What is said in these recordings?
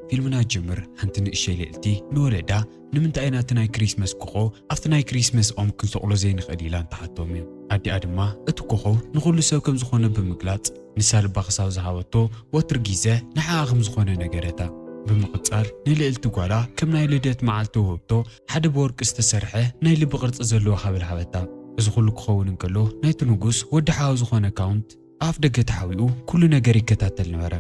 ፊልምና ጅምር፣ ሓንቲ ንእሸይ ልእልቲ ንወለዳ ንምንታይ ኢና እቲ ናይ ክሪስመስ ኮኾ ኣብቲ ናይ ክሪስመስ ኦም ክንሰቕሎ ዘይንኽእል ኢላ እንተሓቶም እዩ። ኣዲኣ ድማ እቲ ኮኾ ንኹሉ ሰብ ከም ዝኾነ ብምግላጽ፣ ንሳ ልባ ክሳብ ዝሃበቶ ወትር ግዜ ንዓኣ ከም ዝኾነ ነገረታ። ብምቕጻል ንልእልቲ ጓላ ከም ናይ ልደት መዓልቲ ውህብቶ ሓደ ብወርቂ ዝተሰርሐ ናይ ልቢ ቅርጺ ዘለዎ ሃብል ሃበታ። እዚ ኩሉ ክኸውን እንከሎ ናይቲ ንጉስ ወዲ ሓው ዝኾነ ካውንት ኣፍ ደገ ተሓቢኡ ኩሉ ነገር ይከታተል ነበረ።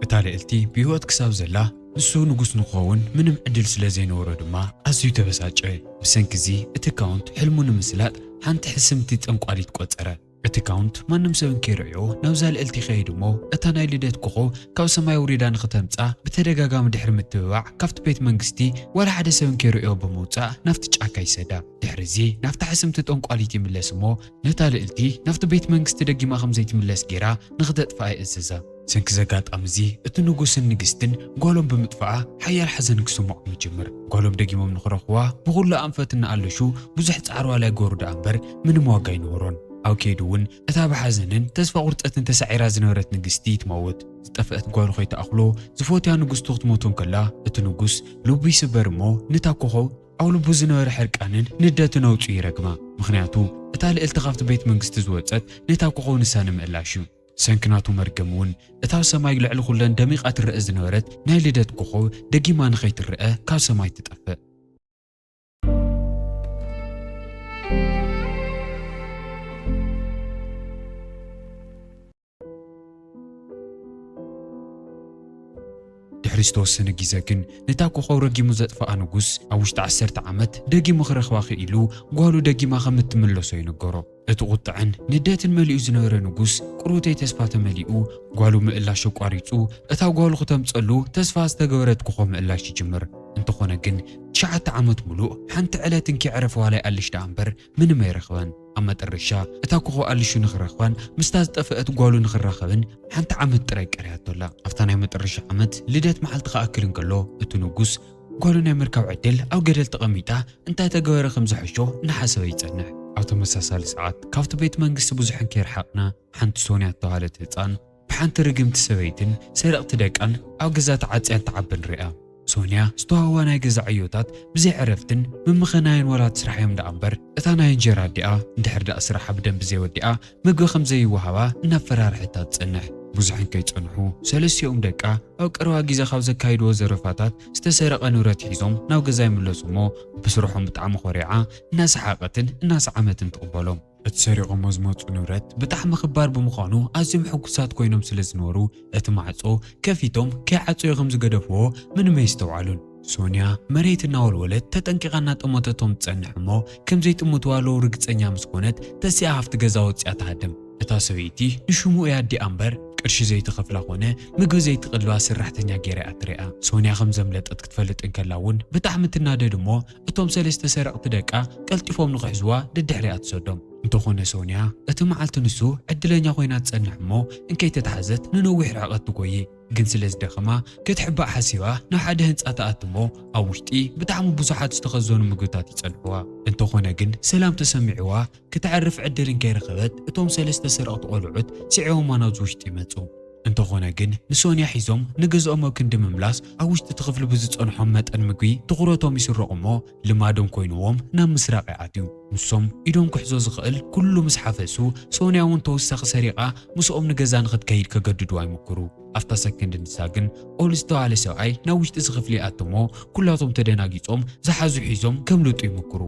እታ ልእልቲ ብህይወት ክሳብ ዘላ ንሱ ንጉስ ንክኸውን ምንም ዕድል ስለ ዘይነበሮ ድማ ኣዝዩ ተበሳጨ። ብሰንኪ እዚ እቲ ካውንት ሕልሙ ንምስላጥ ሓንቲ ሕስምቲ ጠንቋሊት ቆጸረ። እቲ ካውንት ማንም ሰብ እንከይርእዮ ናብዛ ልእልቲ ይኸይድ እሞ እታ ናይ ልደት ኮኾብ ካብ ሰማይ ውሪዳ ንክተምጻ ብተደጋጋሚ ድሕሪ ምትብባዕ ካብቲ ቤት መንግስቲ ዋላ ሓደ ሰብ እንከይርእዮ ብምውጻእ ናብቲ ጫካ ይሰዳ። ድሕሪ እዚ ናብታ ሕስምቲ ጠንቋሊት ይምለስ እሞ ነታ ልእልቲ ናብቲ ቤት መንግስቲ ደጊማ ከም ዘይትምለስ ጌራ ንኽተጥፍኣ ይእዝዛ። ሰንኪ ዘጋጣሚ እዚ እቲ ንጉስን ንግስትን ጓሎም ብምጥፍኣ ሓያል ሓዘን ክስምዖም ይጅምር። ጓሎም ደጊሞም ንኽረኽዋ ብኹሉ ኣንፈት እናኣለሹ ብዙሕ ጻዕሪ ዋላ ይገብሩ ደኣ እምበር ምንም ዋጋ ኣይነበሮን። ኣብ ከይዱ እውን እታ ብሓዘንን ተስፋ ቁርጸትን ተሳዒራ ዝነበረት ንግስቲ ትመውት። ዝጠፍአት ጓሉ ከይትኣኽሎ ዝፈትያ ንግስቱ ክትሞት እንከላ እቲ ንጉስ ልቡ ይስበር እሞ ነታ ኮኾብ ኣብ ልቡ ዝነበረ ሕርቃንን ንደትን ኣውጺኡ ይረግማ። ምኽንያቱ እታ ልእልቲ ካብቲ ቤት መንግስቲ ዝወጸት ነታ ኮኾብ ንሳ ንምእላሽ እዩ። ሰንኪ ናቱ መርገም እውን እታ ኣብ ሰማይ ልዕሊ ኩለን ደሚቓ ትረአ ዝነበረት ናይ ልደት ኮኾብ ደጊማ ንኸይትረአ ካብ ሰማይ ትጠፍእ። ድሕሪ ዝተወሰነ ግዜ ግን ነታ ኮኾብ ረጊሙ ዘጥፍኣ ንጉስ ኣብ ውሽጢ ዓሰርተ ዓመት ደጊሙ ክረኽባ ክኢሉ ጓሉ ደጊማ ከም እትምለሶ ይንገሮ። እቲ ቁጥዐን ንደትን መሊኡ ዝነበረ ንጉስ ቁሩተይ ተስፋ ተመሊኡ ጓሉ ምእላሽ ኣቋሪጹ እታ ጓሉ ክተምጸሉ ተስፋ ዝተገበረት ኮኾብ ምእላሽ ይጅምር። እንተኾነ ግን ትሽዓተ ዓመት ሙሉእ ሓንቲ ዕለት እንኪ ዕረፍ ዋላ ይኣልሽ ደኣ እምበር ምንም ኣይረኽበን። ኣብ መጠረሻ እታ ኮኾብ ኣልሹ ንኽረኽባን ምስታ ዝጠፍአት ጓሉ ንኽራኸብን ሓንቲ ዓመት ጥራይ ቀሪያቶ ኣላ። ኣብታ ናይ መጠረሻ ዓመት ልደት መዓልቲ ክኣክል እንከሎ እቲ ንጉስ ጓሉ ናይ ምርካብ ዕድል ኣብ ገደል ተቐሚጣ እንታይ ተገበረ ከም ዝሕሾ እናሓሰበ ይጸንሕ። ኣብ ተመሳሳሊ ሰዓት ካብቲ ቤት መንግስቲ ብዙሕ እንከይረሓቕና ሓንቲ ሶንያ እተባህለት ህጻን ብሓንቲ ርግምቲ ሰበይትን ሰረቕቲ ደቃን ኣብ ገዛ ተዓጽያን ትዓብን ርእያ። ሶንያ ዝተዋህባ ናይ ገዛ ዕዮታት ብዘይ ዕረፍትን ምምኽናይን ወላ ትስራሕ እዮም ደኣ እምበር እታ ናይ እንጀራ ኣዲኣ እንድሕር ደኣ ስራሓ ብደንቢ ዘይወዲኣ ምግቢ ከም ዘይወሃባ እናፈራርሐታ ትጸንሕ። ብዙሕ እንከይጸንሑ ሰለስቲኦም ደቃ ኣብ ቀረባ ግዜ ካብ ዘካይድዎ ዘረፋታት ዝተሰረቐ ንብረት ሒዞም ናብ ገዛ ይምለሱ እሞ ብስርሖም ብጣዕሚ ኮሪዓ እናሰሓቐትን እናሰዓመትን ትቕበሎም። እቲ ሰሪቖሞ ዝመጹ ንብረት ብጣዕሚ ክባር ብምዃኑ ኣዝዮም ሕጉሳት ኮይኖም ስለ ዝነበሩ እቲ ማዕጾ ከፊቶም ከይዓጸዩ ከም ዝገደፍዎ ምንም ኣይስተውዓሉን። ሶንያ መሬት እናወልወለት ተጠንቂቓ እናጠመተቶም ትጸንሕ እሞ ከም ዘይጥምትዋ ለው ርግጸኛ ምስ ኮነት ተሲኣ ካብቲ ገዛ ወጺኣ ትሃድም። እታ ሰበይቲ ንሽሙ እያ ኣዲኣ እምበር ቅርሺ ዘይትኸፍላ ኮነ ምግቢ ዘይትቕልባ ሰራሕተኛ ገይራ እያ ትሪኣ። ሶንያ ከም ዘምለጠት ክትፈልጥ እንከላ እውን ብጣዕሚ ትናደድ እሞ እቶም ሰለስተ ሰረቕቲ ደቃ ቀልጢፎም ንኽሕዝዋ ደድሕሪኣ ትሰዶም። እንተኾነ ሶንያ እቲ መዓልቲ ንሱ ዕድለኛ ኮይና ትጸንሕ እሞ እንከይተትሓዘት ንነዊሕ ርሕቐት ትጎዪ። ግን ስለ ዝደኸማ ክትሕባእ ሓሲባ ናብ ሓደ ህንጻ ትኣቲ እሞ ኣብ ውሽጢ ብጣዕሚ ብዙሓት ዝተኸዘኑ ምግብታት ይጸንሕዋ። እንተኾነ ግን ሰላም ተሰሚዕዋ ክተዕርፍ ዕድል እንከይረኸበት እቶም ሰለስተ ሰረቕቲ ቆልዑት ስዒቦማ ናብዚ ውሽጢ ይመጹ። እንተኾነ ግን ንሶንያ ሒዞም ንገዝኦም ኣብ ክንዲ ምምላስ ኣብ ውሽጢ እቲ ክፍሊ ብዝጸንሖም መጠን ምግቢ ትኹረቶም ይስረቑ እሞ ልማዶም ኮይንዎም ናብ ምስራቕ ይኣትዩ። ንሶም ኢዶም ክሕዞ ዝኽእል ኩሉ ምስ ሓፈሱ ሶንያ እውን ተወሳኺ ሰሪቓ ምስኦም ንገዛ ንኽትከይድ ከገድድዋ ይምክሩ። ኣብታ ሰከንድ ንሳ ግን ኦል ዝተባህለ ሰብኣይ ናብ ውሽጢ እዚ ክፍሊ ይኣቱ እሞ ኩላቶም ተደናጊጾም ዝሓዙ ሒዞም ከምልጡ ይምክሩ።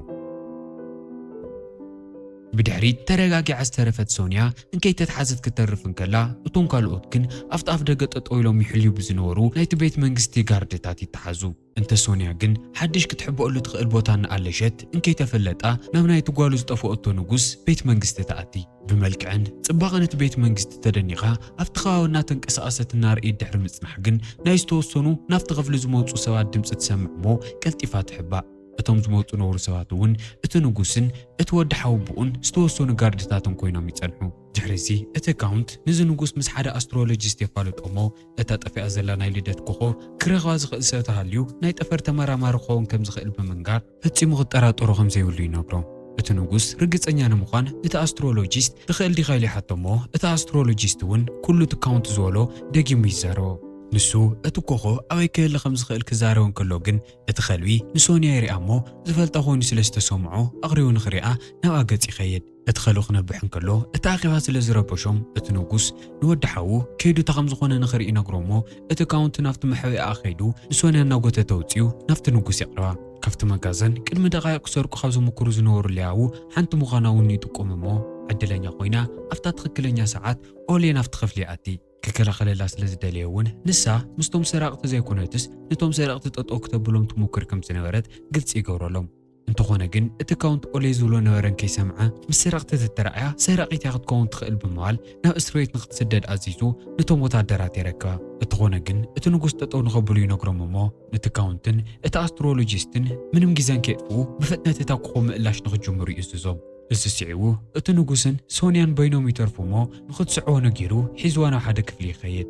ብድሕሪት ተረጋጊዓ ዝተረፈት ሶንያ እንከይተትሓዘት ክትተርፍ እንከላ እቶም ካልኦት ግን ኣብቲ ኣፍ ደገ ጠጠው ኢሎም ይሕልዩ ብዝነበሩ ናይቲ ቤት መንግስቲ ጋርድታት ይተሓዙ። እንተ ሶንያ ግን ሓድሽ ክትሕበአሉ ትኽእል ቦታ እናኣለሸት እንከይተፈለጣ ናብ ናይቲ ጓሉ ዝጠፍኦቶ ንጉስ ቤት መንግስቲ ትኣቲ። ብመልክዕን ጽባቐን እቲ ቤት መንግስቲ ተደኒቓ ኣብቲ ከባቢ እናተንቀሳቐሰት እናርኣየት ድሕሪ ምጽናሕ ግን ናይ ዝተወሰኑ ናብቲ ክፍሊ ዝመጹ ሰባት ድምጺ ትሰምዕ እሞ ቀልጢፋ ትሕባእ። እቶም ዝመጹ ነበሩ ሰባት እውን እቲ ንጉስን እቲ ወዲ ሓወቦኡን ዝተወሰኑ ጋርድታትን ኮይኖም ይጸንሑ። ድሕሪ እዚ እቲ ካውንት ነዚ ንጉስ ምስ ሓደ ኣስትሮሎጂስት የፋልጦ እሞ እታ ጠፊኣ ዘላ ናይ ልደት ኮኾብ ክረኽባ ዝኽእል ሰብ ተሃልዩ ናይ ጠፈር ተመራማሪ ክኸውን ከም ዝኽእል ብምንጋር ፈጺሙ ክጠራጠሮ ከም ዘይብሉ ይነግሮ። እቲ ንጉስ ርግጸኛ ንምዃን እቲ ኣስትሮሎጂስት ትኽእል ዲኻ ኢሉ ይሓቶ እሞ እቲ ኣስትሮሎጂስት እውን ኩሉ እቲ ካውንት ዝበሎ ደጊሙ ይዛረቦ። ንሱ እቲ ኮኾብ ኣበይ ክህሉ ከም ዝኽእል ክዛረብ እንከሎ ግን፣ እቲ ከልቢ ንሶንያ ይሪኣ እሞ፣ ዝፈልጣ ኮይኑ ስለ ዝተሰምዖ ኣቕሪቡ ንኽሪኣ ናብኣ ገጹ ይኸይድ። እቲ ከልቢ ክነብሕ እንከሎ፣ እቲ ኣኼባ ስለ ዝረበሾም፣ እቲ ንጉስ ንወዲ ሓዉ ከይዱ እንታይ ከም ዝኾነ ንኽርኢ ይነግሮ እሞ፣ እቲ ካውንት ናብቲ መሕበኢኣ ከይዱ ንሶንያ እናጎተተ ኣውጺኡ ናብቲ ንጉስ የቕርባ። ካብቲ መጋዘን ቅድሚ ደቓይቕ ክሰርቁ ካብ ዝምክሩ ዝነበሩ ሌያቡ ሓንቲ ምዃና እውን ይጥቁም እሞ፣ ዕድለኛ ኮይና ኣብታ ትኽክለኛ ሰዓት ኦሌ ናብቲ ክፍሊ ይኣቲ። ክከላኸለላ ስለ ዝደለየ እውን፣ ንሳ ምስቶም ሰራቕቲ ዘይኮነትስ፣ ነቶም ሰረቕቲ ጠጠው ክተብሎም ትሞክር ከም ዝነበረት ግልጺ ይገብረሎም። እንተኾነ ግን፣ እቲ ካውንት ኦሌ ዝብሎ ነበረን ከይሰምዐ፣ ምስ ሰረቕቲ ተተራእያ፣ ሰራቒት እያ ክትከውን ትኽእል ብምባል፣ ናብ እስር ቤት ንኽትስደድ ኣዚዙ፣ ነቶም ወታደራት የረክባ። እንተኾነ ግን፣ እቲ ንጉስ ጠጠው ንኸብሉ ይነግሮም እሞ፣ እቲ ካውንትን እቲ ኣስትሮሎጂስትን ምንም ግዜን ከየጥፍኡ፣ ብፍጥነት እታ ኮኾብ ምእላሽ ንኽጅምሩ ይእዝዞም። እዚ ስዒቡ፣ እቲ ንጉስን ሶንያን በይኖም ይተርፉ እሞ፣ ንኽትስዕቦ ነጊሩ፣ ሒዝዋ ናብ ሓደ ክፍሊ ይኸይድ።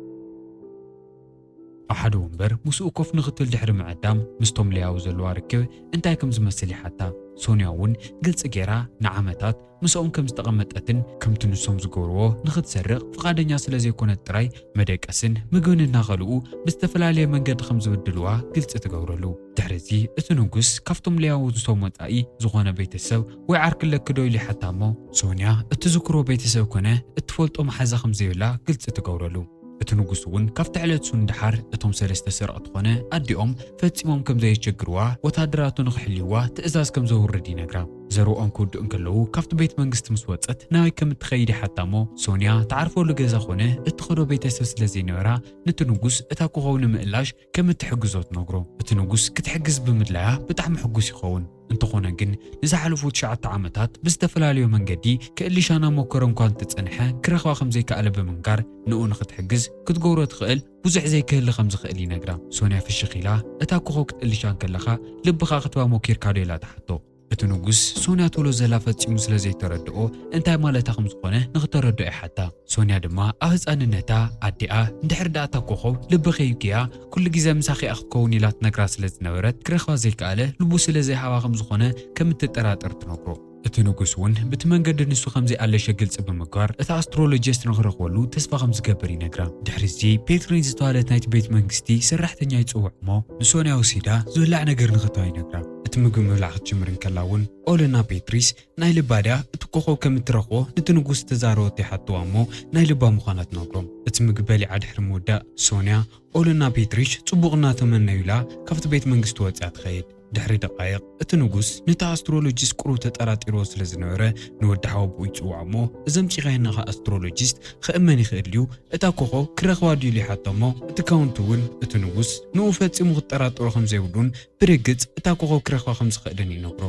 ኣብ ሓደ ወንበር ምስኡ ኮፍ ንኽትብል ድሕሪ ምዕዳም፣ ምስቶም ሌያቡ ዘለዋ ርክብ እንታይ ከም ዝመስል ይሓታ። ሶንያ እውን ግልጺ ገይራ ንዓመታት ምስኦም ከም ዝተቐመጠትን ከምቲ ንሶም ዝገብርዎ ንኽትሰርቕ ፍቓደኛ ስለ ዘይኮነት ጥራይ፣ መደቀስን ምግብን እናኸልኡ ብዝተፈላለየ መንገዲ ከም ዝብድልዋ ግልጺ ትገብረሉ። ድሕሪ እዚ እቲ ንጉስ ካብቶም ሌያቡ ዝቶም ወጻኢ ዝኾነ ቤተሰብ ወይ ዓርኪ ኣለኪ ዶ ኢሉ ይሓታ እሞ፣ ሶንያ እትዝክሮ ቤተሰብ ኮነ እትፈልጦ መሓዛ ከም ዘይብላ ግልጺ ትገብረሉ። እቲ ንጉስ እውን ካብቲ ዕለት እሱ ንደሓር እቶም ሰለስተ ሰረቕቲ ኮነ ኣዲኦም ፈጺሞም ከም ዘየቸግርዋ፣ ወታደራቱ ንኽሕልይዋ ትእዛዝ ከም ዘውርድ ይነግራ። ዘረብኦም ክውድኡ እንከለዉ፣ ካብቲ ቤት መንግስቲ ምስ ወጸት ናበይ ከም እትኸይድ ይሓታ እሞ፣ ሶንያ ትዓርፈሉ ገዛ ኮነ እትኸዶ ቤተሰብ ስለ ዘይነበራ፣ ነቲ ንጉስ እታ ኮኾብ ንምእላሽ ከም እትሕግዞ ትነግሮ። እቲ ንጉስ ክትሕግዝ ብምድላያ ብጣዕሚ ሕጉስ ይኸውን። እንተኾነ ግን፣ ንዝሓለፉ ትሽዓተ ዓመታት ብዝተፈላለዩ መንገዲ ክእልሻ እናሞከረ እኳ እንተጸንሐ፣ ክረኽባ ከም ዘይከኣለ ብምንጋር፣ ንኡ ንኽትሕግዝ ክትገብሮ ትኽእል ብዙሕ ዘይክህሊ ከም ዝኽእል ይነግራ። ሶንያ ፍሽኽ ኢላ፣ "እታ ኮኾብ ክትእልሻ እንከለኻ ልብኻ ክትባ ሞኪርካ ዶ?" ኢላ ትሓቶ። እቲ ንጉስ ሶንያ ትብሎ ዘላ ፈጺሙ ስለ ዘይተረድኦ፣ እንታይ ማለታ ከም ዝኾነ ንኽተረድኦ ይሓታ። ሶንያ ድማ ኣብ ህጻንነታ ኣዲኣ፣ እንድሕር ደኣ እታ ኮኾብ ልቢ ከይብክያ፣ ኩሉ ግዜ ምሳኺ እያ ክትከውን ኢላ ትነግራ ስለ ዝነበረት፣ ክረኽባ ዘይከኣለ፣ ልቡ ስለ ዘይሃባ ከም ዝኾነ ከም እትጠራጠር ትነግሮ። እቲ ንጉስ እውን ብቲ መንገዲ ንሱ ከም ዘይኣለሸ ግልጺ ብምግባር፣ እቲ ኣስትሮሎጂስት ንኽረኽበሉ ተስፋ ከም ዝገብር ይነግራ። ድሕሪ እዚ፣ ፔትሪን ዝተባህለት ናይቲ ቤት መንግስቲ ሰራሕተኛ ይጽውዕ እሞ፣ ንሶንያ ወሲዳ ዝብላዕ ነገር ንኽተዋ ይነግራ። እቲ ምግቢ ምብላዕ ክትጅምር እንከላ እውን፣ ኦልና ፔትሪስ ናይ ልባ ድያ እቲ ኮኾብ ከም እትረኽቦ ነቲ ንጉስ ዝተዛረበቶ ይሓትዋ እሞ፣ ናይ ልባ ምዃና ትነግሮም። እቲ ምግቢ በሊዓ ድሕሪ ምውዳእ፣ ሶንያ፣ ኦልና ፔትሪሽ ጽቡቕ እናተመነዩላ ካብቲ ቤት መንግስቲ ወጺኣ ትኸይድ። ድሕሪ ደቓይቕ፣ እቲ ንጉስ ነቲ ኣስትሮሎጂስት ቁሩብ ተጠራጢርዎ ስለ ዝነበረ፣ ንወዲ ሓወቦኡ ይጽውዖ እሞ፣ "እዚ ኣምጺኻዮ ዘለኻ ኣስትሮሎጂስት ክእመን ይኽእል ድዩ? እታ ኮኾብ ክረኽባ ድዩ?" ኢሉ ይሓቶ እሞ፣ እቲ ካውንት እውን እቲ ንጉስ ንኡ ፈጺሙ ክጠራጠሮ ከም ዘይብሉን ብርግጽ እታ ኮኾብ ክረኽባ ከም ዝኽእልን ይነግሮ።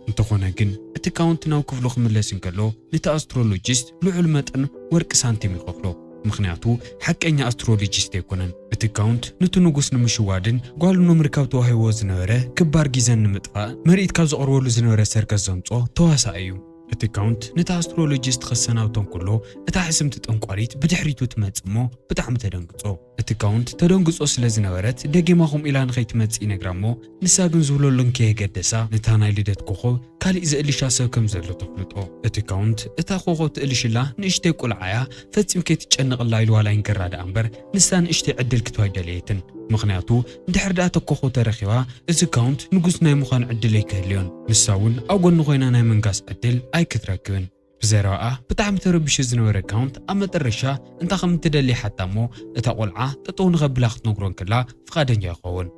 እንተኾነ ግን፣ እቲ ካውንት ናብ ክፍሉ ክምለስ እንከሎ፣ ነቲ ኣስትሮሎጂስት ልዑል መጠን ወርቂ ሳንቲም ይኸፍሎ። ምኽንያቱ፣ ሓቀኛ ኣስትሮሎጂስት ኣይኮነን። እቲ ካውንት ነቲ ንጉስ ንምሽዋድን ጓሉ ንምርካብ ተዋሂብዎ ዝነበረ ክባር ግዜን ንምጥፋእ፣ ምርኢት ካብ ዘቕርበሉ ዝነበረ ሰርከስ ዘምጾ ተዋሳኢ እዩ። እቲ ካውንት ነቲ ኣስትሮሎጂስት ከሰናብቶ እንከሎ፣ እታ ሕስምቲ ጠንቋሊት ብድሕሪቱ ትመጽእ እሞ፣ ብጣዕሚ ተደንግጾ። እቲ ካውንት ተደንግጾ ስለ ዝነበረት፣ ደጊማ ከምኡ ኢላ ንኸይትመጽእ ይነግራ እሞ፣ ንሳ ግን ዝብለሉን ከየገደሳ፣ ነታ ናይ ልደት ኮኾብ ካሊእ ዝእልሻ ሰብ ከም ዘሎ ተፍልጦ። እቲ ካውንት፣ "እታ ኮኾብ ትእልሽላ ንእሽተይ ቁልዓ እያ፣ ፈጺም ከይትጨነቕላ" ኢሉ ዋላ ይንገራ ደኣ እምበር፣ ንሳ ንእሽተይ ዕድል ክትህባ ኣይደለየትን። ምኽንያቱ፣ እንድሕር ደኣ እታ ኮኾብ ተረኺባ፣ እዚ ካውንት ንጉስ ናይ ምዃን ዕድል ኣይክህልዮን። ንሳ እውን ኣብ ጎኒ ኮይና ናይ ምንጋስ ዕድል ኣይክትረክብን። ብዘረባኣ ብጣዕሚ ተረቢሹ ዝነበረ ካውንት፣ ኣብ መጠረሻ እንታይ ከም እትደሊ ይሓታ እሞ፣ እታ ቆልዓ ጠጠው ንኸብላ ክትነግሮ እንከላ ፍቓደኛ ይኸውን።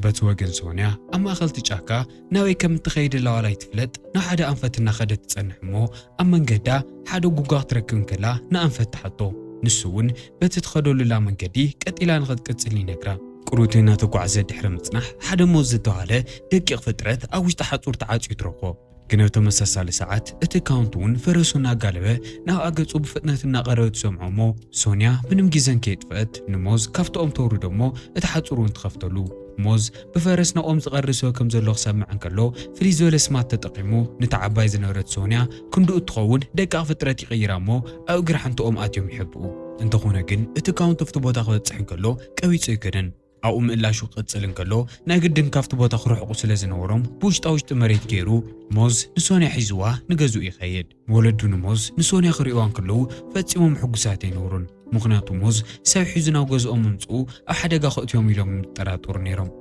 በቲ ወገን ሶንያ፣ ኣብ ማእኸል እቲ ጫካ ናበይ ከም እትኸይድ እላ ዋላ ኣይትፍለጥ፣ ናብ ሓደ ኣንፈት እናኸደት ትጸንሕ እሞ፣ ኣብ መንገዳ ሓደ ጉጓ ክትረክብ እንከላ ንኣንፈት ትሓቶ። ንሱ እውን በቲ ትኸደሉላ መንገዲ ቀጢላ ንኽትቅጽል ይነግራ። ቁሩብ እናተጓዕዘ ድሕሪ ምጽናሕ፣ ሓደ ሞዝ ዝተባህለ ደቂቕ ፍጥረት ኣብ ውሽጢ ሓጹር ተዓጽዩ ትረኽቦ። ግን ኣብ ተመሳሳሊ ሰዓት፣ እቲ ካውንት እውን ፈረሱ እናጋለበ ናብኣ ገጹ ብፍጥነት እናቐረበ ትሰምዖ እሞ፣ ሶንያ ምንም ግዜን ከየጥፍአት ንሞዝ ካብቲ ኦም ተውርዶ እሞ፣ እቲ ሓጹር እውን ትኸፍተሉ። ሞዝ ብፈረስ ናብኦም ዝቐርብ ሰብ ከም ዘሎ ክሰምዕ እንከሎ፣ ፍልይ ዝበለ ስማት ተጠቒሙ፣ ነታ ዓባይ ዝነበረት ሶንያ ክንድኡ እትኸውን ደቃቕ ፍጥረት ይቕይራ እሞ፣ ኣብ እግሪ ሓንቲ ኦም ኣትዮም ይሕብኡ። እንተኾነ ግን፣ እቲ ካውንት ኣብቲ ቦታ ክበጽሕ እንከሎ፣ ቀቢጹ ኣይከደን። ኣብኡ ምእላሹ ክቕጽል እንከሎ፣ ናይ ግድን ካብቲ ቦታ ክርሕቁ ስለ ዝነበሮም፣ ብውሽጣ ውሽጢ መሬት ገይሩ ሞዝ ንሶንያ ሒዝዋ ንገዝኡ ይኸይድ። ወለዱ ንሞዝ ንሶንያ ክርእይዋ እንከለዉ ፈጺሞም ሕጉሳት ኣይነበሩን። ምኽንያቱ ሞዝ ሰብ ሒዙ ናብ ገዝኦም ምምጽኡ ኣብ ሓደጋ ከእትዮም ኢሎም ይጠራጠሩ ነይሮም።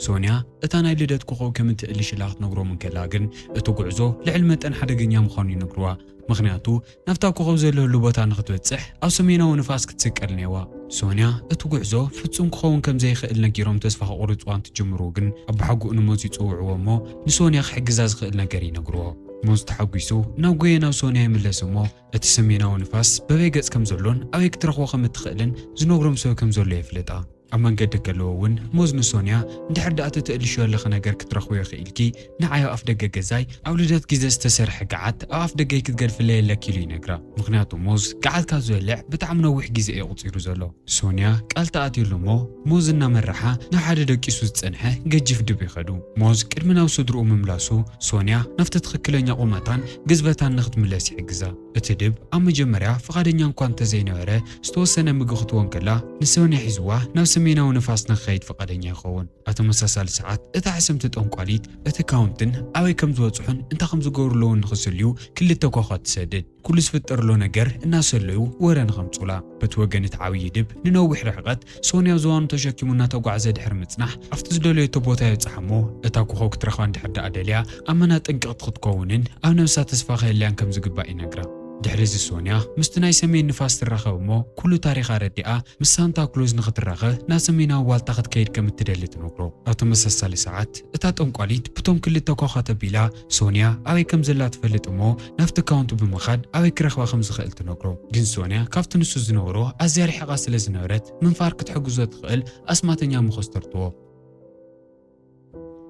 ሶንያ እታ ናይ ልደት ኮኸብ ከም እትእልሽላ ክትነግሮም እንከላ ግን፣ እቲ ጉዕዞ ልዕሊ መጠን ሓደገኛ ምዃኑ ይነግርዋ። ምኽንያቱ ናብታ ኮኸብ ዘለሉ ቦታ ንኽትበጽሕ ኣብ ሰሜናዊ ንፋስ ክትስቀል ነይዋ። ሶንያ እቲ ጉዕዞ ፍጹም ክኸውን ከም ዘይኽእል ነጊሮም ተስፋ ከቑርጽዋ እንትጅምሩ ግን፣ ኣባሓጎኡ ንሞዝ ይጽውዕዎ እሞ ንሶንያ ክሕግዛ ዝኽእል ነገር ይነግርዎ። ሞዝ ተሓጒሱ ናብ ጎየ ናብ ሶንያ ይምለስ እሞ፣ እቲ ሰሜናዊ ንፋስ በበይ ገጽ ከም ዘሎን ኣበይ ክትረኽቦ ከም እትኽእልን ዝነግሮም ሰብ ከም ዘሎ የፍልጣ። ኣብ መንገዲ ከለዎ እውን ሞዝ ንሶንያ፣ እንድሕር ደኣ እቲ ትእልሽዮ ኣለኺ ነገር ክትረኽብዮ ክኢልኪ፣ ንዓይ ኣብ ኣፍ ደገ ገዛይ ኣብ ልደት ግዜ ዝተሰርሐ ገዓት ኣብ ኣፍ ደገይ ክትገድፍለይ ኣለኪ ኢሉ ይነግራ። ምኽንያቱ ሞዝ ገዓት ካብ ዝበልዕ ብጣዕሚ ነዊሕ ግዜ እዩ ኣቑጺሩ ዘሎ። ሶንያ ቃል ተኣትየሉ እሞ ሞዝ እናመርሓ ናብ ሓደ ደቂሱ ዝጸንሐ ገጂፍ ድብ ይኸዱ። ሞዝ ቅድሚ ናብ ስድርኡ ምምላሱ ሶንያ ናብቲ ትኽክለኛ ቁመታን ግዝበታን ንኽትምለስ ይሕግዛ። እቲ ድብ ኣብ መጀመርያ ፍቓደኛ እኳ እንተዘይነበረ፣ ዝተወሰነ ምግቢ ክትቦ እንከላ ንሶንያ ሒዝዋ ናብ ሰሜናዊ ንፋስ ንኽኸይድ ፍቓደኛ ይኸውን። ኣብ ተመሳሳሊ ሰዓት እታ ሕስምቲ ጠንቋሊት እቲ ካውንትን ኣበይ ከም ዝበጽሑን እንታይ ከም ዝገብሩ ኣለውን ንኽስልዩ ክልተ ኳኳ ትሰድድ። ኩሉ ዝፍጠር ዘሎ ነገር እናሰለዩ ወረ ንኸምጹላ። በቲ ወገን እቲ ዓብዪ ድብ ንነዊሕ ርሕቀት ሶንያ ኣብ ዝባኑ ተሸኪሙ እናተጓዕዘ ድሕሪ ምጽናሕ ኣብቲ ዝደለየቶ ቦታ የብጽሓ እሞ እታ ኮኸብ ክትረኽባ እንድሕር ደኣ ደልያ ኣመና ጥንቅቕቲ ክትከውንን ኣብ ነብሳ ተስፋ ክህልያን ከም ዝግባእ ይነግራ። ድሕሪ እዚ ሶንያ ምስቲ ናይ ሰሜን ንፋስ ትራኸብ እሞ ኩሉ ታሪኻ ረዲኣ ምስ ሳንታ ክሎዝ ንኽትራኸብ ናብ ሰሜናዊ ዋልታ ክትከይድ ከም እትደሊ ትነግሮ። ኣብ ተመሳሳሊ ሰዓት እታ ጠንቋሊት ብቶም ክልተ ኳኳ ተቢላ ሶንያ ኣበይ ከም ዘላ ትፈልጥ እሞ ናብቲ ካውንት ብምኻድ ኣበይ ክረኽባ ከም ዝኽእል ትነግሮ። ግን ሶንያ ካብቲ ንሱ ዝነበሮ ኣዝያ ርሒቓ ስለ ዝነበረት ምንፋር ክትሕግዞ ትኽእል ኣስማተኛ መኾስተር ትቦ።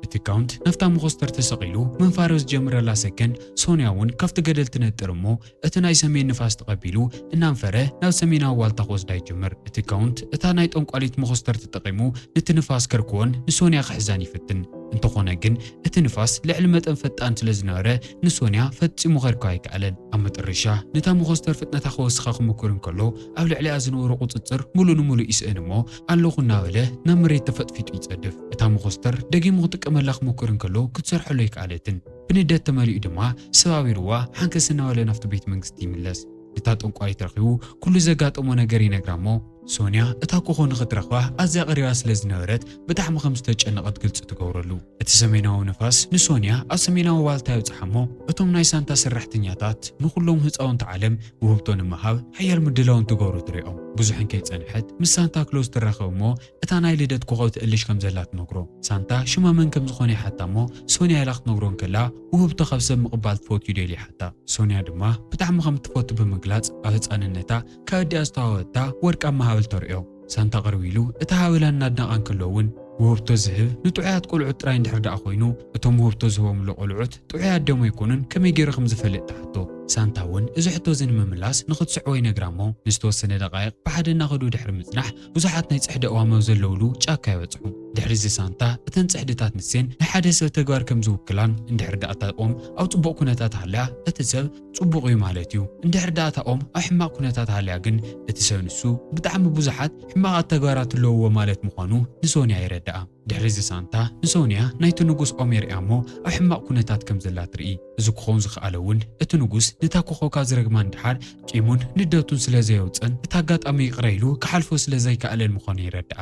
እቲ ካውንት ናብታ መኾስተር ተሰቒሉ ምንፋር ኣብ ዝጀምረላ ሰከንድ ሶንያ እውን ካብቲ ገደል ትነጥር እሞ እቲ ናይ ሰሜን ንፋስ ተቐቢሉ እናንፈረ ናብ ሰሜናዊ ዋልታ ክወስዳ ይጅምር። እቲ ካውንት እታ ናይ ጠንቋሊት መኾስተር ተጠቒሙ ነቲ ንፋስ ከርክቦን ንሶንያ ክሕዛን ይፍትን። እንተኾነ ግን እቲ ንፋስ ልዕሊ መጠን ፈጣን ስለ ዝነበረ ንሶንያ ፈጺሙ ከርክባ ኣይከኣለን። ኣብ መጠረሻ ነታ መኾስተር ፍጥነታ ክወስኻ ክምኩር እንከሎ ኣብ ልዕሊኣ ዝነበሮ ቁጽጽር ሙሉ ንሙሉ ይስእን እሞ ኣለኹ እናበለ ናብ መሬት ተፈጥፊጡ ይጸድፍ። እታ መኾስተር ደጊሙ ክጥቀመላ ክምኩር እንከሎ ክትሰርሐሉ ኣይከኣለትን። ብንደት ተመሊኡ ድማ ሰባቢርዋ ሓንከስ እናበለ ናብቲ ቤት መንግስቲ ይምለስ። ነታ ጠንቋሊት ረኺቡ ኩሉ ዘጋጠሞ ነገር ይነግራ እሞ ሶንያ እታ ኮኾ ንኽትረኽባ ኣዝያ ቀሪባ ስለ ዝነበረት ብጣዕሚ ከም ዝተጨነቐት ግልጺ ትገብረሉ። እቲ ሰሜናዊ ንፋስ ንሶንያ ኣብ ሰሜናዊ ዋልታ የብጽሓ እሞ እቶም ናይ ሳንታ ሰራሕተኛታት ንኹሎም ህፃውንቲ ዓለም ውህብቶ ንምሃብ ሓያል ምድላው እንትገብሩ ትሪኦም። ብዙሕ እንከይጸንሐት ምስ ሳንታ ክሎዝ ትራኸብ እሞ እታ ናይ ልደት ኮኸብ ትእልሽ ከም ዘላ ትነግሮ። ሳንታ ሽማ መን ከም ዝኾነ ይሓታ እሞ ሶንያ ኢላ ክትነግሮ እንከላ ውህብቶ ካብ ሰብ ምቕባል ትፈትዩ ዶ ኢሉ ይሓታ። ሶንያ ድማ ብጣዕሚ ከም እትፈቱ ብምግላጽ ኣብ ህፃንነታ ካብ ኣዲኣ ዝተዋህበታ ወርቃማ ሃብል ተርእዮ። ሳንታ ቅርብ ኢሉ እታ ሃብላ እናድነቓ እንከሎ እውን ውህብቶ ዝህብ ንጥዑያት ቆልዑት ጥራይ እንድሕር ደኣ ኮይኑ እቶም ውህብቶ ዝህቦምሉ ቆልዑት ጥዑያት ድዮም ኣይኮኑን ከመይ ገይሩ ከም ዝፈልጥ ትሓቶ። ሳንታ እውን እዚ ሕቶ እዚ ንምምላስ ንኽትስዕቦ ይነግራ እሞ ንዝተወሰነ ደቃይቕ ብሓደ እናኸዱ ድሕሪ ምጽናሕ ብዙሓት ናይ ጽሕዲ ኣእዋም ኣብ ዘለውሉ ጫካ ይበጽሑ። ድሕሪ እዚ ሳንታ እተን ጽሕድታት ንሴን ናይ ሓደ ሰብ ተግባር ከም ዝውክላን እንድሕር ደኣ እታ ኦም ኣብ ጽቡቕ ኩነታት ሃልያ እቲ ሰብ ጽቡቕ እዩ ማለት እዩ። እንድሕር ደኣ እታ ኦም ኣብ ሕማቕ ኩነታት ሃልያ ግን እቲ ሰብ ንሱ ብጣዕሚ ብዙሓት ሕማቓት ተግባራት ኣለውዎ ማለት ምዃኑ ንሶንያ ይረድኣ። ድሕሪ እዚ ሳንታ ንሶንያ ናይቲ ንጉስ ኦም የርእያ እሞ ኣብ ሕማቕ ኩነታት ከም ዘላ ትርኢ። እዚ ክኸውን ዝኸኣለ እውን እቲ ንጉስ ነታ ኮኾብ ካብ ዝረግማ ንደሓር ቂሙን ንደቱን ስለ ዘየውፀን እቲ ኣጋጣሚ ይቕረ ኢሉ ክሓልፎ ስለ ዘይከኣለን ምዃኑ ይረድኣ።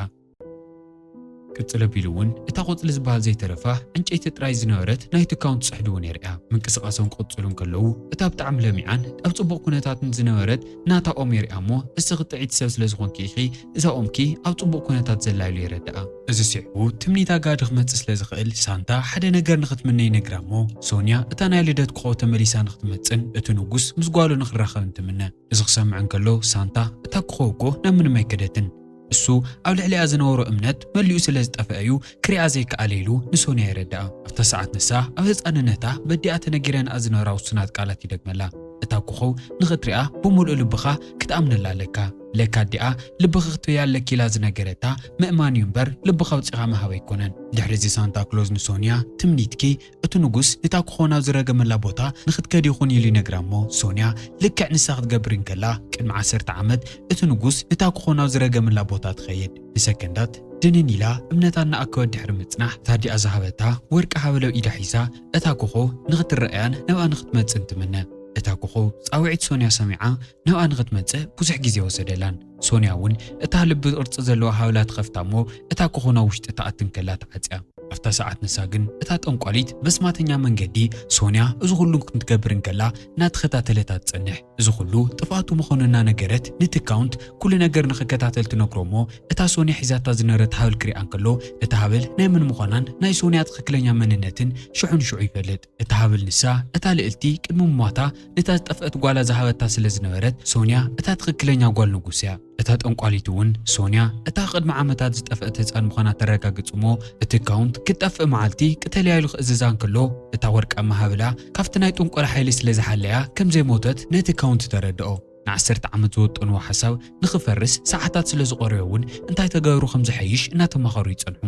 ቅጽል ኣቢሉ እውን እታ ቆጽሊ ዝበሃል ዘይተረፋ ዕንጨይቲ ጥራይ ዝነበረት ናይቲ ካውንት ጽሕዲ እውን የርእያ። ምንቅስቓሶም ክቕጽሉ እንከለዉ እታ ብጣዕሚ ለሚዓን ኣብ ጽቡቕ ኩነታትን ዝነበረት ናታ ኦም የርእያ እሞ እስኺ ጥዕይቲ ሰብ ስለ ዝኾንኪ ኢኺ እዛ ኦምኪ ኣብ ጽቡቕ ኩነታት ዘላ ኢሉ የረድኣ። እዚ ስዒቡ ትምኒት ኣጋዲ ክመጽእ ስለ ዝኽእል ሳንታ ሓደ ነገር ንኽትምነ ይነግራ እሞ ሶንያ እታ ናይ ልደት ኮኾብ ተመሊሳ ንኽትመጽእን እቲ ንጉስ ምስ ጓሉ ንኽራኸብን ትምነ። እዚ ክሰምዕ እንከሎ ሳንታ እታ ኮኾብ እኮ ናብ ምንም ኣይከደትን። እሱ ኣብ ልዕሊኣ ዝነበሮ እምነት መሊኡ ስለ ዝጠፍአ እዩ ክሪኣ ዘይከኣለ ኢሉ ንሶንያ የረድኣ። ኣብታ ሰዓት ንሳ ኣብ ህፃንነታ በዲኣ ተነጊረንኣ ዝነበራ ውሱናት ቃላት ይደግመላ። እታ ኮኾብ ንኽትሪኣ ብምሉእ ልብኻ ክትኣምነላ ኣለካ። ለካ ኣዲኣ ልብኺ ክትበያ ኣለኪ ኢላ ዝነገረታ ምእማን እዩ እምበር ልብኻ ኣውጺኻ ምሃብ ኣይኮነን። ድሕሪ እዚ ሳንታ ክሎዝ ንሶንያ ትምኒትኪ እቲ ንጉስ ነታ ኮኾብ ናብ ዝረገመላ ቦታ ንኽትከድ ይኹን ኢሉ ይነግራ እሞ ሶንያ ልክዕ ንሳ ክትገብር እንከላ ቅድሚ ዓሰርተ ዓመት እቲ ንጉስ ነታ ኮኾብ ናብ ዝረገመላ ቦታ ትኸይድ። ንሰከንዳት ድንን ኢላ እምነታ እናኣከበት ድሕሪ ምጽናሕ እታ ኣዲኣ ዝሃበታ ወርቂ ሃበል ኣብ ኢዳ ሒዛ እታ ኮኾብ ንኽትረኣያን ናብኣ ንኽትመጽእን ትምነ። እታ ኮኾብ ጻውዒት ሶንያ ሰሚዓ ናብኣ ንኽትመጽእ ብዙሕ ግዜ ወሰደላን። ሶንያ እውን እታ ልቢ ቅርጺ ዘለዋ ሃብላ ትኸፍታ እሞ እታ ኮኾብ ናብ ውሽጢ ትኣቲ እንከላ ትዓጽያ። ኣብታ ሰዓት ንሳ ግን እታ ጠንቋሊት በስማተኛ መንገዲ ሶንያ እዚ ኩሉ ክትገብር እንከላ እናተኸታተለታ ትጸንሕ። እዚ ኩሉ ጥፍኣቱ ምዃኑ እናነገረት ነቲ ካውንት ኩሉ ነገር ንኽከታተል ትነግሮ እሞ እታ ሶንያ ሒዛታ ዝነበረት ሃብል ክሪኣ እንከሎ እታ ሃብል ናይ መን ምዃናን ናይ ሶንያ ትኽክለኛ መንነትን ሽዑ ንሽዑ ይፈልጥ። እታ ሃብል ንሳ እታ ልእልቲ ቅድሚ ምሟታ ነታ ዝጠፍአት ጓላ ዝሃበታ ስለ ዝነበረት ሶንያ እታ ትኽክለኛ ጓል ንጉስ እያ። እታ ጠንቋሊት እውን ሶንያ እታ ቅድሚ ዓመታት ዝጠፍአት ህፃን ምዃና ተረጋግጽ እሞ እቲ ካውንት ክትጠፍእ መዓልቲ ቅተልያ ኢሉ ክእዝዛ እንከሎ እታ ወርቃማ ሃብላ ካብቲ ናይ ጥንቆላ ሓይሊ ስለ ዝሓለያ ከም ዘይሞተት ነቲ ካውንት ተረድኦ። ንዓሰርተ ዓመት ዝወጠንዎ ሓሳብ ንኽፈርስ ሰዓታት ስለ ዝቐረዮ እውን እንታይ ተገብሩ ከም ዝሐይሽ እናተማኸሩ ይጸንሑ።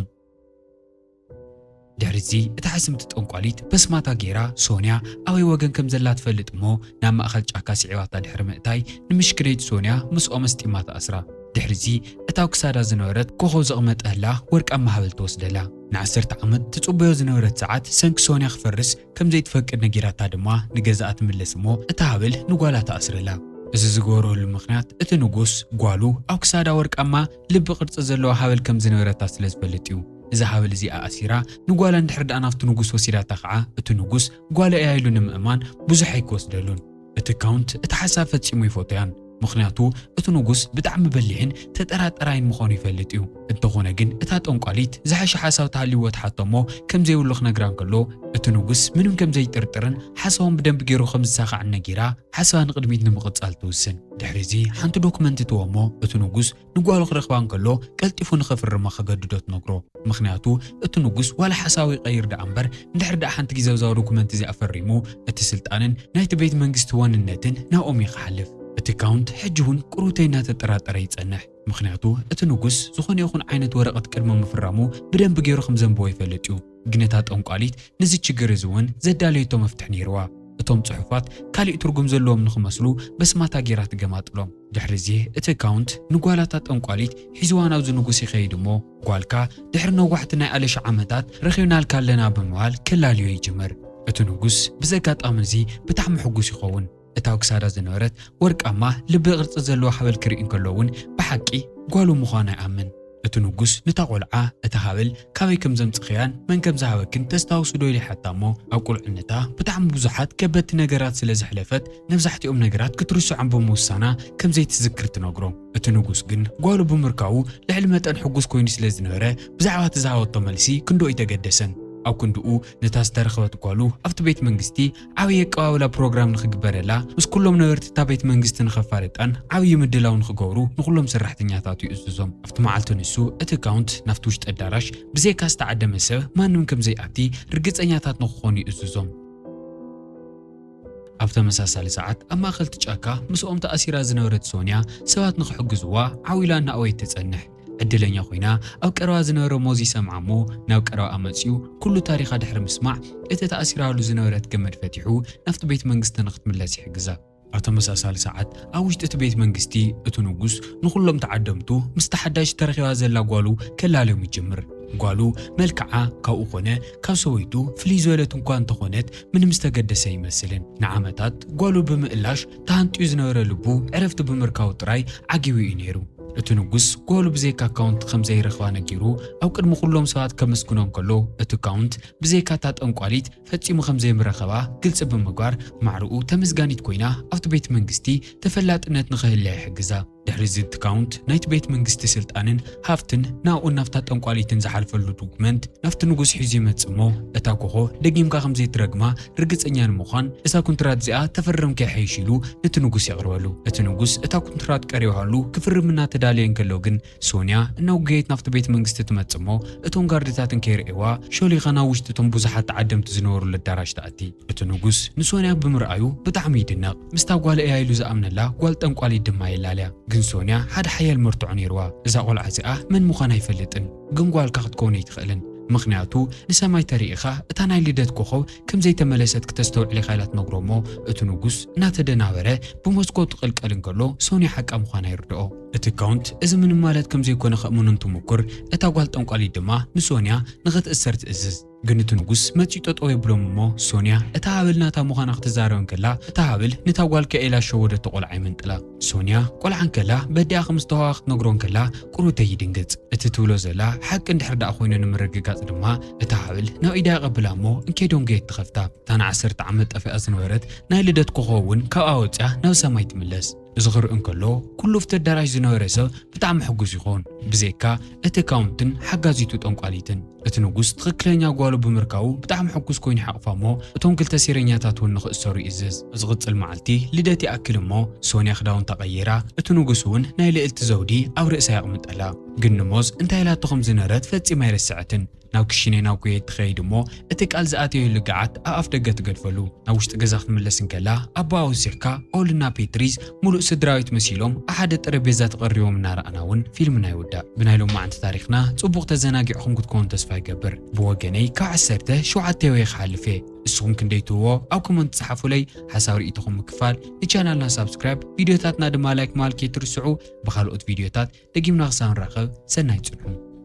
ድሕሪዚ እታ ሕስምቲ ጠንቋሊት በስማታ ገይራ ሶንያ ኣበይ ወገን ከም ዘላ ትፈልጥ እሞ ናብ ማእኸል ጫካ ስዒባታ ድሕሪ ምእታይ ንምሽክነይቲ ሶንያ ምስኦም ኣስጢማ ትኣስራ። ድሕሪዚ እታ ኣብ ክሳዳ ዝነበረት ኮኾብ ዘቕመጠላ ወርቃማ ሃብል ትወስደላ። ንዓሰርተ ዓመት ትጽበዮ ዝነበረት ሰዓት ሰንኪ ሶንያ ክፈርስ ከም ዘይትፈቅድ ነጊራታ ድማ ንገዛኣ ትምለስ እሞ እታ ሃብል ንጓላ ትኣስረላ። እዚ ዝገበረሉ ምኽንያት እቲ ንጉስ ጓሉ ኣብ ክሳዳ ወርቃማ ልቢ ቅርጺ ዘለዋ ሃብል ከም ዝነበረታ ስለ ዝፈልጥ እዩ። እዛ ሃብል እዚኣ ኣሲራ ንጓላ እንድሕር ደኣ ናብቲ ንጉስ ወሲዳታ ኸዓ እቲ ንጉስ ጓለ እያ ኢሉ ንምእማን ብዙሕ ኣይክወስደሉን። እቲ ካውንት እቲ ሓሳብ ፈጺሙ ይፈቶያን። ምኽንያቱ እቲ ንጉስ ብጣዕሚ በሊሕን ተጠራጠራይን ምዃኑ ይፈልጥ እዩ። እንተኾነ ግን እታ ጠንቋሊት ዝሐሸ ሓሳብ ተሃልይዎ ትሓቶ እሞ ከም ዘይብሉ ክነግራ እንከሎ እቲ ንጉስ ምንም ከም ዘይጥርጥርን ሓሳቦም ብደንቢ ገይሩ ከም ዝሳኻዕን ነጊራ ሓሳባ ንቕድሚት ንምቕጻል ትውስን። ድሕሪዚ ሓንቲ ዶክመንት ትወ እሞ እቲ ንጉስ ንጓሉ ክረኽባ እንከሎ ቀልጢፉ ንኸፍርማ ከገድዶ ትነግሮ። ምኽንያቱ እቲ ንጉስ ዋላ ሓሳቡ ይቐይር ደኣ እምበር እንድሕር ደኣ ሓንቲ ግዜ ኣብዛ ዶኩመንት እዚኣ ፈሪሙ እቲ ስልጣንን ናይቲ ቤት መንግስቲ ዋንነትን ናብኦም እዩ ክሓልፍ። እቲ ካውንት ሕጂ እውን ቁሩተይ እናተጠራጠረ ይጸንሕ። ምኽንያቱ እቲ ንጉስ ዝኾነ ይኹን ዓይነት ወረቐት ቅድሚ ምፍራሙ ብደንቢ ገይሩ ከም ዘንብቦ ይፈልጥ እዩ። ግን እታ ጠንቋሊት ነዚ ችግር እዚ እውን ዘዳለየቶ መፍትሒ ነይርዋ። እቶም ጽሑፋት ካሊእ ትርጉም ዘለዎም ንኽመስሉ በስማታ ገይራ ትገማጥሎም። ድሕሪዚ እቲ ካውንት ንጓላታ ጠንቋሊት ሒዝዋ ናብዚ ንጉስ ይኸይድ እሞ ጓልካ ድሕሪ ነዋሕቲ ናይ ኣለሽ ዓመታት ረኺብናልካ ኣለና ብምባል ከላልዮ ይጅምር። እቲ ንጉስ ብዚ ኣጋጣሚ እዚ ብጣዕሚ ሕጉስ ይኸውን። እታ ኣብ ክሳዳ ዝነበረት ወርቃማ ልቢ ቅርጺ ዘለዋ ሃብል ክርኢ እንከሎ እውን ብሓቂ ጓሉ ምዃና ይኣምን። እቲ ንጉስ ነታ ቆልዓ እታ ሃብል ካበይ ከም ዘምጽኽያን መን ከም ዝሃበክን ተስታውሱ ዶ ኢሉ ይሓታ እሞ ኣብ ቁልዕነታ ብጣዕሚ ብዙሓት ከበድቲ ነገራት ስለ ዘሕለፈት መብዛሕትኦም ነገራት ክትርስዖም ብምውሳና ከም ዘይትዝክር ትነግሮ። እቲ ንጉስ ግን ጓሉ ብምርካቡ ልዕሊ መጠን ሕጉስ ኮይኑ ስለ ዝነበረ ብዛዕባ እቲ ዝሃበቶ መልሲ ክንድኡ ኣይተገደሰን። ኣብ ክንድኡ ነታ ዝተረኽበት ጓሉ ኣብቲ ቤት መንግስቲ ዓብዪ ኣቀባብላ ፕሮግራም ንኽግበረላ ምስ ኩሎም ነበርቲ እታ ቤት መንግስቲ ንኸፋልጣን ዓብዪ ምድላው ንኽገብሩ ንኹሎም ሰራሕተኛታቱ ይእዝዞም። ኣብቲ መዓልቲ ንሱ እቲ ካውንት ናብቲ ውሽጢ ኣዳራሽ ብዘይካ ዝተዓደመ ሰብ ማንም ከም ዘይኣቲ ርግጸኛታት ንኽኾኑ ይእዝዞም። ኣብ ተመሳሳሊ ሰዓት ኣብ ማእኸል እቲ ጫካ ምስኦም ተኣሲራ ዝነበረት ሶንያ ሰባት ንኽሕግዝዋ ዓው ኢላ እናኣወየት ትጸንሕ። ዕድለኛ ኮይና ኣብ ቀረባ ዝነበረ ሞዚ ሰምዓ እሞ ናብ ቀረባኣ መጺኡ ኩሉ ታሪኻ ድሕሪ ምስማዕ እቲ ተኣሲራሉ ዝነበረት ገመድ ፈቲሑ ናብቲ ቤት መንግስቲ ንኽትምለስ ይሕግዛ። ኣብ ተመሳሳሊ ሰዓት ኣብ ውሽጢ እቲ ቤት መንግስቲ እቲ ንጉስ ንኹሎም ተዓደምቱ ምስቲ ሓዳሽ ተረኺባ ዘላ ጓሉ ከላልዮም ይጅምር። ጓሉ መልክዓ ካብኡ ኮነ ካብ ሰበይቱ ፍልይ ዝበለት እንኳ እንተኾነት ምንም ዝተገደሰ ኣይመስልን። ንዓመታት ጓሉ ብምእላሽ ተሃንጥዩ ዝነበረ ልቡ ዕረፍቲ ብምርካቡ ጥራይ ዓጊቡ እዩ ነይሩ። እቲ ንጉስ ጓሉ ብዘይካ ካውንት ከም ዘይረኽባ ነጊሩ ኣብ ቅድሚ ኩሎም ሰባት ከመስግኖ እንከሎ እቲ ካውንት ብዘይካ እታ ጠንቋሊት ፈጺሙ ከም ዘይምረኸባ ግልጺ ብምግባር ማዕርኡ ተመስጋኒት ኮይና ኣብቲ ቤት መንግስቲ ተፈላጥነት ንኽህልያ ይሕግዛ። ድሕሪ እዚ እቲ ካውንት ናይቲ ቤት መንግስቲ ስልጣንን ሃፍትን ናብኡን ናብታ ጠንቋሊትን ዝሓልፈሉ ዶክመንት ናብቲ ንጉስ ሒዙ ይመጽእ እሞ፣ እታ ኮኾ ደጊምካ ከም ዘይትረግማ ርግጸኛ ንምዃን፣ እዛ ኩንትራት እዚኣ ተፈርምካ ይሓይሽ ኢሉ ነቲ ንጉስ የቕርበሉ። እቲ ንጉስ እታ ኩንትራት ቀሪባሉ ክፍርም እናተዳለየ እንከሎ ግን፣ ሶንያ እናወገየት ናብቲ ቤት መንግስቲ ትመጽእ እሞ፣ እቶም ጋርድታት እንከይርእይዋ ሾሊኻ ናብ ውሽጢ እቶም ብዙሓት ተዓደምቲ ዝነበሩሉ ኣዳራሽ ትኣቲ። እቲ ንጉስ ንሶንያ ብምርኣዩ ብጣዕሚ ይድነቕ። ምስታ ጓል እያ ኢሉ ዝኣምነላ ጓል ጠንቋሊት ድማ የላልያ። ግን ሶንያ ሓደ ሓያል መርትዖ ነይርዋ። እዛ ቆልዓ እዚኣ መን ምዃና ኣይፈልጥን፣ ግን ጓልካ ክትከውን ኣይትኽእልን። ምኽንያቱ ንሰማይ ተሪኢኻ እታ ናይ ልደት ኮኸብ ከም ዘይተመለሰት ክተስተውዕል ኢኻ ኢላ ትነግሮ እሞ፣ እቲ ንጉስ እናተደናበረ ብመስኮት ክቕልቀል እንከሎ ሶንያ ሓቃ ምዃና ይርድኦ። እቲ ካውንት እዚ ምንም ማለት ከም ዘይኮነ ከእምኖ እንትሙኩር፣ እታ ጓል ጠንቋሊት ድማ ንሶንያ ንኽትእሰር ትእዝዝ። ግን እቲ ንጉስ መጺኡ ጠጠው የብሎም እሞ፣ ሶንያ እታ ሃብል ናታ ምዃና ክትዛረብ እንከላ፣ እታ ሃብል ነታ ጓል ከኤላ ሸወደቶ ቆልዓ ይምንጥላ። ሶንያ ቆልዓ እንከላ በዲኣ ከም ዝተዋህባ ክትነግሮ እንከላ፣ ቁሩተይ ይድንግጽ። እቲ ትብሎ ዘላ ሓቂ እንድሕር ደኣ ኮይኑ ንምርግጋጽ ድማ፣ እታ ሃብል ናብ ኢዳ የቐብላ እሞ፣ እንኬዶንጌት ትኸፍታ። እታ ንዓሰርተ ዓመት ጠፊኣ ዝነበረት ናይ ልደት ኮኾብ እውን ካብኣ ወጺኣ ናብ ሰማይ ትምለስ። እዚ ክርኢ እንከሎ፣ ኩሉ ኣብቲ ኣዳራሽ ዝነበረ ሰብ ብጣዕሚ ሕጉስ ይኸውን። ብዘይካ እቲ ካውንትን ሓጋዚቱ ጠንቋሊትን። እቲ ንጉስ ትኽክለኛ ጓሉ ብምርካቡ ብጣዕሚ ሕጉስ ኮይኑ ይሓቕፋ እሞ፣ እቶም ክልተ ሴረኛታት እውን ንኽእሰሩ ይእዝዝ። ኣብ ዝቕጽል መዓልቲ ልደት ይኣክል እሞ፣ ሶንያ ክዳውንታ ቀይራ፣ እቲ ንጉስ እውን ናይ ልእልቲ ዘውዲ ኣብ ርእሳ የቕምጠላ። ግን ንሞዝ እንታይ ኢላቶ ከም ዝነበረት ፈጺማ ኣይረስዐትን። ናብ ክሽነ ናብ ኩዌት ትኸይድ እሞ፣ እቲ ቃል ዝኣተየሉ ገዓት ኣብ ኣፍ ደገ ትገድፈሉ። ናብ ውሽጢ ገዛ ክትምለስ እንከላ፣ ኣቦኣ ወሲኽካ ኦልና ፔትሪዝ ምሉእ ስድራቤት መሲሎም ኣብ ሓደ ጠረጴዛ ተቐሪቦም እናረኣና እውን ፊልምና ይውዳእ። ብናይ ሎማዓንቲ ታሪኽና ጽቡቕ ተዘናጊዕኹም ክትኮኑ ተስፋ ይገብር። ብወገነይ ካብ ዓሰርተ ሸውዓተ ወይ ክሓልፍ እየ። ንስኹም ክንደይ ትህቦ ኣብ ኮመንት ጸሓፉለይ። ሓሳብ ርእይቶኹም ምክፋል፣ ንቻናልና ሳብስክራይብ፣ ቪድዮታትና ድማ ላይክ ማለት ከይትርስዑ። ብኻልኦት ቪድዮታት ደጊምና ክሳብ ንራኸብ ሰናይ ጽንሑ።